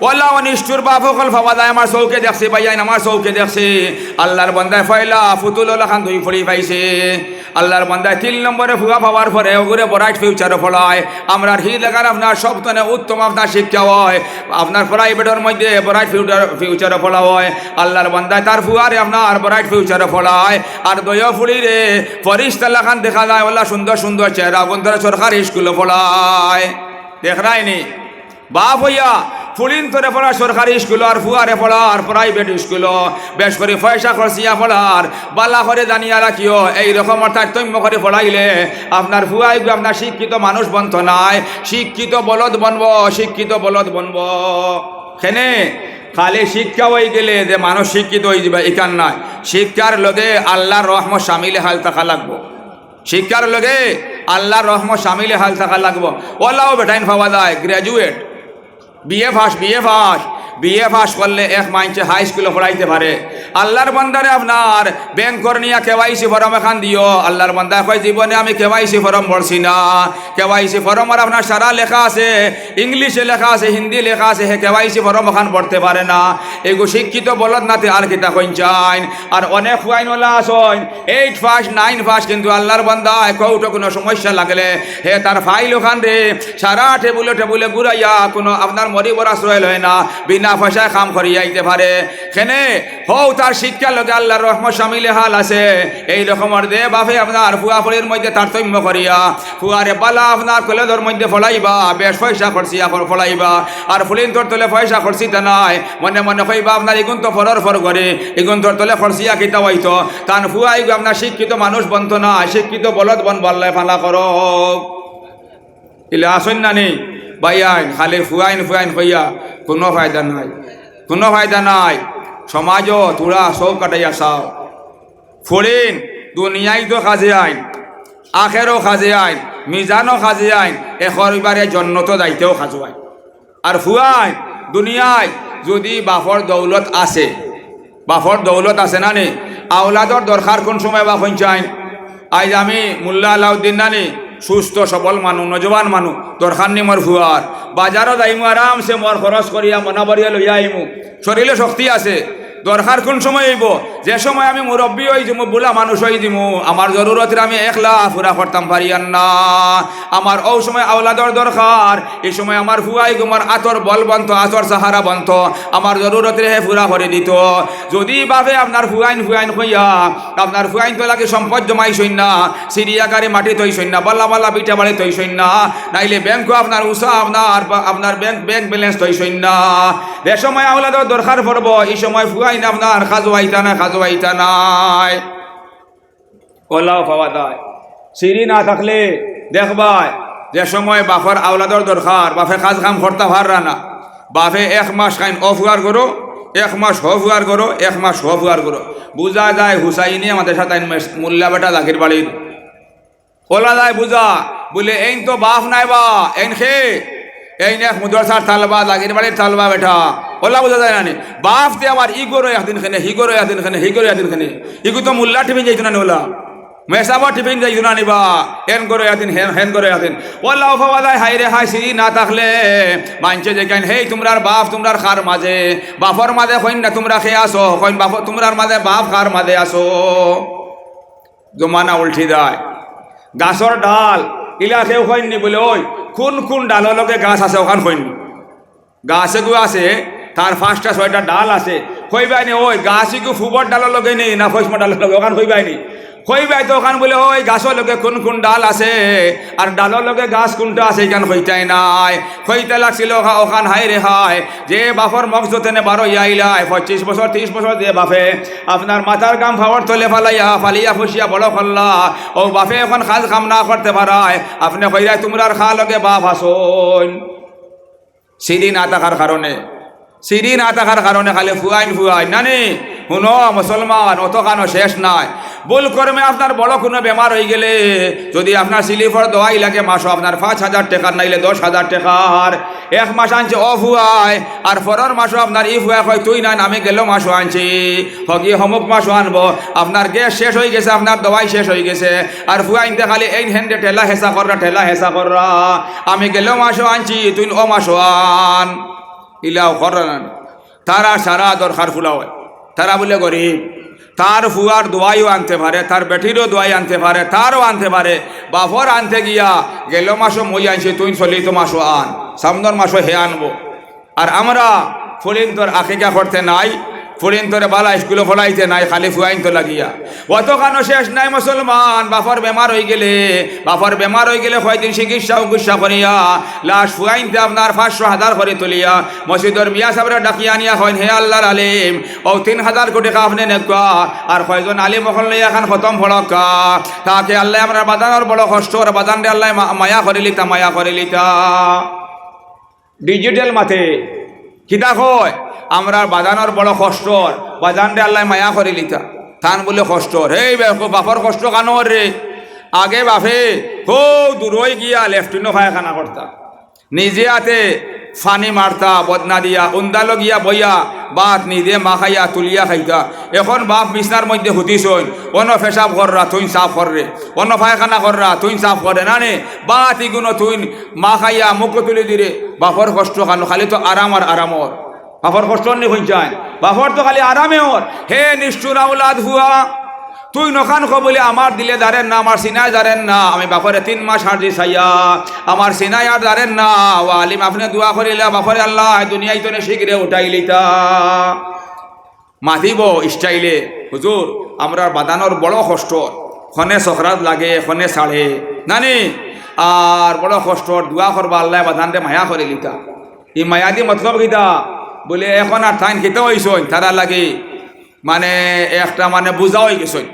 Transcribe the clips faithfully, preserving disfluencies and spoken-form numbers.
ওলা অনিষ্ঠুর বাপ অকল পাওয়া যায়, আমার চউখে দেখছি ভাইয়াইন, আমার চউখে দেখছি। আল্লার বন্দায় পয়লা ফুতুল অলাখান দুই ফুড়ি পাইছে। আল্লার বন্দায় তিন নম্বরে ফুয়া পাওয়ার পরে ওগুরে bright future-ও পড়ায়। আমরার হি জাগার আপনার সবতনে উত্তম আপনার শিক্ষা অয়, আপনার private-র মধ্যে bright future, future-ও পড়া অয়। আল্লার বন্দায় তার ফুয়ারে আপনার bright future-ও পড়ায়। আর দুইও ফুড়িরে ফরিস্তা লাখান দেখা যায়, ওলা সুন্দর সুন্দর চেহারা, অগুন্তরে সরকারি স্কুলো পড়ায়। দেখরায়নি? বাপ অইয়া ফুড়িন্তরে পড়ার সরকারি স্কুলো, আর ফুয়ারে পড়ার private স্কুলো, বেশ করি পয়সা খরচিয়া পড়ার। বালা করি জানিয়া রাখিও, এই রকমর তারতম্য করি পড়াইলে আপনার ফুয়াইগু আপনার শিক্ষিত মানুষ বনতো নায়, শিক্ষিত বলদ বনবো, শিক্ষিত বলদ বনবো। কেনে? খালি শিক্ষা অইগেলে যে মানুষ শিক্ষিত অইযিবা, ইখান নায়। শিক্ষার লগে আল্লার রহমত শামিলে হাল থাকা লাগবো। শিক্ষার লগে আল্লার রহমত শামিলে হাল থাকা লাগবো। ওলাও বেটাইন পাওয়া যায়, graduate, BA pass, BA pass, BA pass করলে এক মাইনষে হাই স্কুলো পড়াইতে পারে। আল্লার বন্দারে আপনার ব্যাংকর নিয়া কেওয়াইসি ফর্ম এখান দিও। আল্লার বন্দায় কয়, "জীবনে আমি কেওয়াইসি ফর্ম ভরছি না।" কেওয়াইসি ফর্মর আপনার সারা লেখা আছে, ইংলিশে লেখা আছে, হিন্দি লেখা আছে, হে কেওয়াইসি ফর্ম ওখান ভরতে পারে না। এগু শিক্ষিত বলদ নাতে আর কিতা কইন চাইন। আর অনেক ফুয়াইন ওলা আছইন, eight পাস, nine পাস, কিন্তু আল্লার বন্দায় কোর্টো কুনু সমস্যা লাগলে হে তার ফাইল ওখান রে সারা টেবুলে টেবুলে ঘুরাইয়া কুনু আপনার মরিবর আশ্রয় লয় না, বিনা পয়সায় কাম করিয়া আইতে পারে। কেনে? হউ তার শিক্ষার লগে আল্লার রহমত শামিলে হাল আছে। এই রকমর যে বাপে আপনার ফুয়া ফুড়ির মধ্যে তারতম্য করিয়া ফুয়ারে বালা আপনার কলেজর মধ্যে পড়াইবা, বেশ পয়সা খরচিয়া পড়াইবা, আর ফুড়িন্তর তলে পয়সা খরচিতা নাই, মনে মনে কইবা আপনার ইগুন তো ফরর ফর করে, ইগুন্তর তলে খরচিয়া কিতা অইতো, তান ফুয়াইগু আপনার শিক্ষিত মানুষ বনতো না, শিক্ষিত বলদ বনবো, আল্লায় ভালা করউক। ইলা আছইন না নি? ভাইয়াইন, খালি ফুয়াইন ফুয়াইন কইয়া কুনু ফায়দা নাই, কুনু ফায়দা নাই। সমাজো থুড়া চউখ কাটাইয়া চাও। ফুড়িন দুনিয়াইত কাজে আইন, আখেরো কাজে আইন, মিজানো কাজে আইন, এখর ইবারে জন্নতো যাইতেও কাজো আইন। আর ফুয়াইন দুনিয়ায় যুদি বাপর দৌলত আছে, বাপর দৌলত আছে না নি? আওলাদর দরকার কুন সময় বা কইন চাইন? আইজ আমি মোল্লা আলাউদ্দিন না নি, সুস্থ সবল মানু, নওজোয়ান মানু, দরকার নি মোর ফুয়ার। বাজারো যাইমু আরামসে মোর খরচ করিয়া মনা ভরিয়া লইয়া আইমু। শরীলো শক্তি আছে। দরকার কুন সময় অইবো? যে সময় আমি মুরব্বি অইযিমু, বুড়া মানুষ অইযিমু, আমার জরুরতরে আমি একলা পুরা করতাম পারিয়ার না। আমার অউ সময় আওলাদর দরকার, ই সময় আমার ফুয়াইগু মোর আতর বল বনতো, আতর সাহারা বনতো, আমার জরুরতরে হে পুরা করি দিতো। যুদি বাপে আপনার ফুয়াইন ফুয়াইন কইয়া আপনার ফুয়াইন্তর লাগি সম্পদ জমাইছইন না, সিঁড়ি আকারে মাটি থইছইন না, বালা বালা ভিটা বাড়ি থইছইন না, নাইলে ব্যাংকো আপনার উষা আপনার, আপনার ব্যাংক, ব্যাংক balance থইছইন না। যে সময় আওলাদর দরকার পড়বো, ই সময় ফুয়াইন আপনার কাজো আইতা না, কাজো আইতা নায়। ওলাও পাওয়া যায়। সিঁড়ি না থাকলে দেখবায়, যে সময় বাপর আওলাদর দরকার, বাপে কাজ কাম করতা পাররা না, বাপে এক মাস খাইন অ ফুয়ার ঘরো, এক মাস হ ফুয়ার ঘরো, এক মাস হ ফুয়ার ঘরো। বুঝা যায় হুসাইনিয়া মাদ্রাসাত তাইন মেস-, মোল্লা বেটা জাকির বাড়ির। ওলা যায় বুঝা, বুলে, "এইন তো বাপ নায় বা, এইন কে?" "এইন এক মুদরসার তালবা, জাকির বাড়ির তালবা বেটা।" ওলা বুঝা যায় না নি? বাপ তে আবার ই ঘরো একদিন কেনে, হি ঘরো একদিন কেনে, হি ঘরো একদিন কেনে। ইগু তো মোল্লা টিফিন যাইতো না নি ওলা। মেসাবর টিফিন যাইতো না নি বা, এন ঘরো একদিন, হেন, হেন ঘরো একদিন। ওলা উফা ওলা হায় রে হায়, সিঁড়ি না থাকলে মাইনষে যেখান, "হেই তুমরার বাপ তুমরার কার মাঝে?" বাপর মাঝে কইন না, "তুমরা কে আছো?" কইন, "বাপ, তুমরার মাঝে বাপ কার মাঝে আছো?" জমানা উল্টি যায়। গাছর ডাল, ইলা কেউ কইন নি বুলে, "ওই, কুন কুন ডালর লগে গাছ আছে, ওখান কইন নি।" গাছ এগু আছে, তার পাঁচটা ছয়টা ডাল আছে। কইবায় নি, "ওই, গাছ ইগু পূবর ডালর লগে নি, না পশ্চিমর ডালর লগে?" ওখান কইবায় নি। কইবায় তো ওখান বুলে, "ওই, গাছর লগে কুন কুন ডাল আছে, আর ডালর লগে গাছ কুনটা আছে, ইখান কইতায় নায়।" কইতা লাগছিল ওখা-, ওখান হায় রে হায়, যে বাপর মগজ তেনে বারইয়া আইলায়, পঁচিশ বছর, ত্রিশ বছর যে বাপে আপনার মাথার ঘাম পাওর তলে ফালাইয়া, ফালিয়া ফুসিয়া বড় করলা, অউ বাপে অখন কাজ কাম না করতে পারায়, আপনে কইরায় তুমরার কা লগে বাপ আছইন। সিঁড়ি না থাকার কারণে, সিঁড়ি না থাকার কারণে খালি ফুয়াইন ফুয়াইন। না নি, হুনো মুসলমান, অতখানও শেষ নায়। ভুল কর্মে আপনার বড় কুনু বেমার অইগেলে, যুদি আপনার সিলিফর দওয়াই লাগে মাসো আপনার পাঁচ হাজার টেকার নাইলে দশ হাজার টেকার, এক মাস আনছে অ ফুয়ায়, আর পরর মাসো আপনার ই ফুয়ায় কয়, "তুই নান, আমি গেলো মাসো আনছি।" হগি হমুক মাসো আনবো, আপনার গ্যাস শেষ অইগেছে, আপনার দওয়াই শেষ অইগেছে, আর ফুয়াইন্তে খালি এইন হেনরে ঠেলা হেচা কররা, ঠেলা হেচা কররা, "আমি গেলো মাসো আনছি, তুই অ মাসো আন।" ইলাও কররা না। তারা সারা দরকার ফুলা অয়। তারা বুলে গরিব, তার ফুয়ার দোয়াইও আনতে পারে, তার বেটিরও দোয়াই আনতে পারে, তারও আনতে পারে। বাপর আনতে গিয়া গেল মাসো মই আনছি, তুই চলিত মাসো আন, সামনর মাসো হে আনবো। আর আমরা ফুড়িন্তর আকিকা করতে নাই, ফুড়িন্তরে বালা স্কুলো পড়াইতে নাই, খালি ফুয়াইন্ত লাগিয়া। অতখানো শেষ নাই মুসলমান, বাপর বেমার অইগেলে, বাপর বেমার অইগেলে কয়দিন চিকিৎসা উকিৎসা করিয়া লাশ ফুয়াইন্তে আপনার পাঁচশো হাজার করি তুলিয়া মসজিদর মিয়া সাবরে ডাকিয়া আনিয়া কইন, "হে আল্লার আলিম, অউ তিন হাজার কোটি টেকা আপনে নেউক্কা, আর কয়জন আলিম অকল লইয়া এখান খতম পড়উক্কা।" তাকে আল্লায় আমরার বাজানর বড় কষ্ট, আর বাজানরে আল্লায় মা-, মায়া করিলিতা, মায়া করিলিতা। ডিজিটাল মাতে কিতা কয়? আমরার বাজানর বড় কষ্টর, বাজানরে আল্লায় মায়া করিলিতা। তান বুলে কষ্টর। হেই বেকুব, বাপর কষ্ট কানো রে? আগে বাপে হউ দূরই গিয়া লেট্রিনো পায়খানা করতা, নিজে আতে পানি মারতা বদনা দিয়া, উন্দালো গিয়া বইয়া ভাত নিজে মাখাইয়া তুলিয়া খাইতা। এখন বাপ বিছনার মধ্যে হুতিছইন, অনো পেশাব কররা, তুইন সাফ কররে, অনো পায়খানা কররা, তুইন সাফ কররে, না নে? ভাত ইগুনো তুইন মাখাইয়া মুখো তুলি দিরে। বাপর কষ্ট কানো? খালি তো আরাম আর আরাম অর। বাপর কষ্ট নি কইন চাইন? বাপর তো খালি আরামে অর। হে নিষ্ঠুর আওলাদ ফুয়া, তুইন অখান কও বুলে আমার দিলে জারের না, আমার সিনায় জারের না। আমি বাপরে তিন মাস হাজি চাইয়া, আমার সিনায় আর জারের না। ও আলিম, আপনে দোয়া করিলা বাপরে, আল্লাহ, দুনিয়াইত থনে শীঘ্রে উঠাইলিতা। মাতিবো স্টাইলে, "হুজুর, আমরার বাজানর বড় কষ্ট, খনে সকরাত লাগে, খনে ছাড়ে, না নি? আর বড় কষ্ট, দোয়া করবা আল্লায় বাজানরে মায়া করিলিতা।" ই মায়াদি মতলব কিতা? বুলে, এখন আর তাইন কিতা অইছইন, তারার লাগি মানে একটা মানে বুঝা অইগেছইন।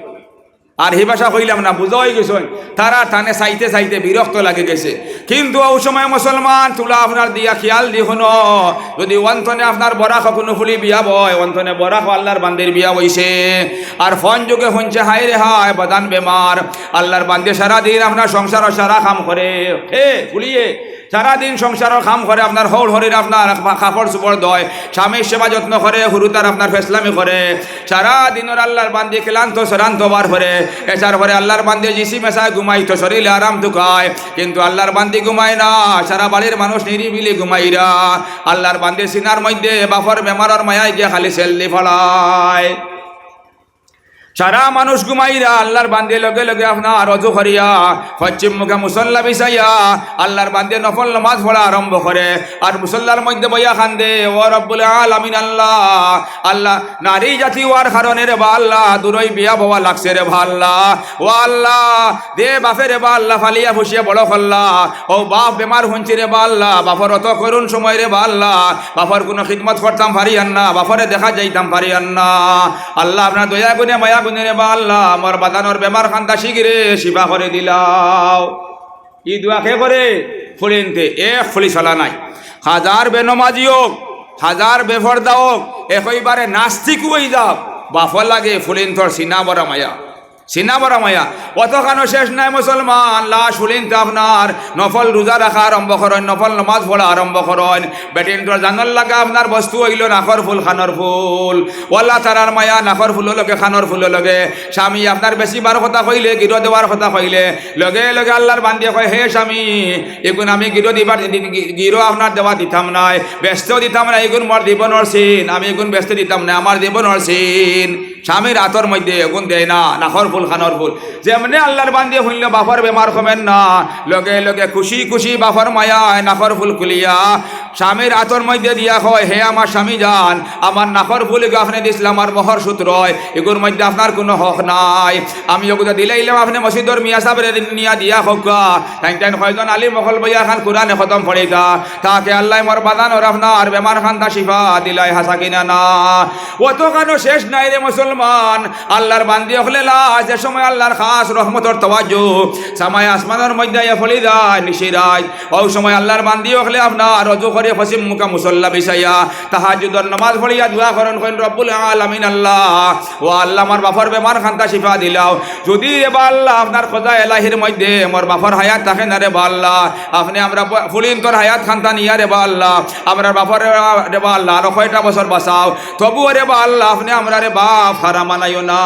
আর হি ভাষা কইলাম না, বুঝা অইগেছইন। তারা তানে চাইতে চাইতে বিরক্ত লাগি গেছে। কিন্তু অউ সময় মুসলমান তুলা আপনার দিয়া খিয়াল দি হুনো, যদি অনতনে আপনার বরাক কুনু ফুড়ি বিয়া বয়, অনতনে বরাক আল্লার বান্দির বিয়া বইছে, আর ফোন যোগে হুনছে, হায় রে হায়, বাজান বেমার, আল্লার বান্দি সারা দিন আপনার সংসারর সারা কাম করে, এ ফুড়িয়ে সারা দিন সংসারর কাম করে, আপনার হউর হরির আপনার কাপড় চোপড় ধয়, স্বামীর সেবা যত্ন করে, হুরুতার আপনার ফেসলামি করে, সারা দিনর আল্লার বান্দি ক্লান্ত শ্রান্ত অওয়ার পরে, এসার পরে আল্লার বান্দি জিসিম এসায় ঘুমাইতো, শরীরে আরাম তুকায়, কিন্তু আল্লার বান্দি ঘুমায় না। সারা বাড়ির মানুষ নিরিবিলি ঘুমাইরা। আল্লার বান্দি সিনার মধ্যে বাপর বেমারর মায়ায় গিয়া খালি সেল্লি ফালায়। সারা মানুষ ঘুমাইরা, আল্লার বান্দি লগে লগে আপনার অজু করিয়া পশ্চিম মুখে মুসল্লা বিছাইয়া আল্লার বান্দি নফল নমাজ পড়া আরম্ভ করে। আর মুসল্লার মধ্যে বইয়া কান্দে, "ও রব্বুল আলামিন আল্লাহ, আল্লাহ, নারী জাতি অওয়ার কারণে রে বা আল্লাহ, দূরই বিয়া বওয়া লাগছে রে বা আল্লাহ। ও আল্লাহ, যে বাপে রে বা আল্লাহ ফালিয়া ফুসিয়া বড় করলা, অউ বাপ বেমার হুনছি রে বা আল্লাহ, বাপর অত করুণ সময় রে বা আল্লাহ, বাপর কুনু খিদমত করতাম পারিয়ার না, বাপরে দেখা যাইতাম পারিয়ার না। আল্লাহ, আপনার দয়া গুণে মায়া গুণে রে বা আল্লাহ, আমার বাজানর বেমার খান্তা শীঘ্রে শিফা করি দিলাও।" ই দোয়া কে করে? ফুড়িন্তে। এক ফুড়ি ছাড়া নাই। হাজার বেনমাজি অউক, হাজার বেফর্দা অউক, একইবারে নাস্তিক অইযাউক, বাপর লাগি ফুড়িন্তর সিনা ভরা মায়া, সিনা ভরা মায়া। অতখানো শেষ নাই মুসলমান, লাশ ফুড়িন্তে আপনার নফল রোজা রাখা আরম্ভ করইন, নফল নমাজ পড়া আরম্ভ করইন। বেটিন্তর জানর লাগা আপনার বস্তু অইলো নাকর ফুল, কানর ফুল। অলা তারার মায়া নাকর ফুলর লগে, কানর ফুলর লগে। স্বামী আপনার বেচিবার কথা কইলে, গিরো দেওয়ার কথা কইলে, লগে লগে আল্লার বান্দিয়ে কয়, "হে স্বামী, ইগুন আমি গিরো দিবার, গি-, গিরো আপনার দেওয়া দিতাম নায়, বেচতেও দিতাম নায়, ইগুন মোর জীবনর চিন, আমি ইগুন বেচতে দিতাম নায়, আমার জীবনর চিন।" স্বামীর আতর মধ্যে ইগুন দেয় না, নাকর ফুল, কানর ফুল। যেমনে আল্লার বান্দিয়ে হুনলো বাপর বেমার কমের না, লগে লগে খুশি খুশি বাপর মায়ায় নাকর ফুল খুলিয়া স্বামীর আতর মধ্যে দিয়া কয়, "হে আমার স্বামী জান, আমার নাকর ফুল ইগু আপনে দিছলা আমার মোহর সূত্রয়, ইগুর মধ্যে আপনার কুনু হক নাই। আমি ইগুতা দিলাইলাম, আপনে মসজিদর মিয়া সাবরে নিয়া দিয়া কউক্কা।" তাইন তাইন কয়জন আলিম অকল বইয়া এখান কুরআনে খতম পড়িতা। তাকে আল্লায় মোর বাজানর আপনার বেমার খান্তা শিফা দিলায়, হাছা কিনা না? অতখানো শেষ নাই রে মুসলমান। আল্লার বান্দি অকলে লা, যে সময় আল্লার খাস রহমতর তাওয়াজ্জু সামায় আসমানর মধ্যে আইয়া পড়ি যায় নিশি রাইত, অউ সময় আল্লার বান্দি অকলে আপনার অজু করি পশ্চিম মুখা মুসল্লা বিছাইয়া তাহাজ্জুদর নমাজ পড়িয়া দোয়া করইন, কইন, "রব্বুল আলামিন আল্লাহ, ও আল্লাহ, আমার বাপর বেমার খান্তা শিফা দিলাও। যদি রে বা আল্লাহ আপনার কজা এলাহির মধ্যে মোর বাপর হায়াত থাকে না রে বা আল্লাহ, আপনে আমরার ব-, ফুড়িন্তর হায়াত খান্তা নিয়া রে বা আল্লাহ, আমরার বাপর রে বা আল্লাহ আরো কয়টা বছর বাঁচাও, তবুও রে বা আল্লাহ আপনে আমরারে বাপ হারা বানাইও না।"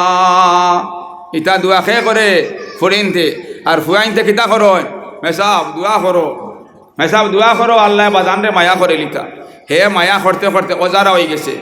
ইতা দোয়া কে করে? ফুড়িন্তে। আর ফুয়াইন্তে কিতা করইন? মেসাব দোয়া করো, মেসাব দোয়া করো, আল্লায় বাজানরে মায়া করিলিতা। হে মায়া করতে করতে অজারা অইগেছে।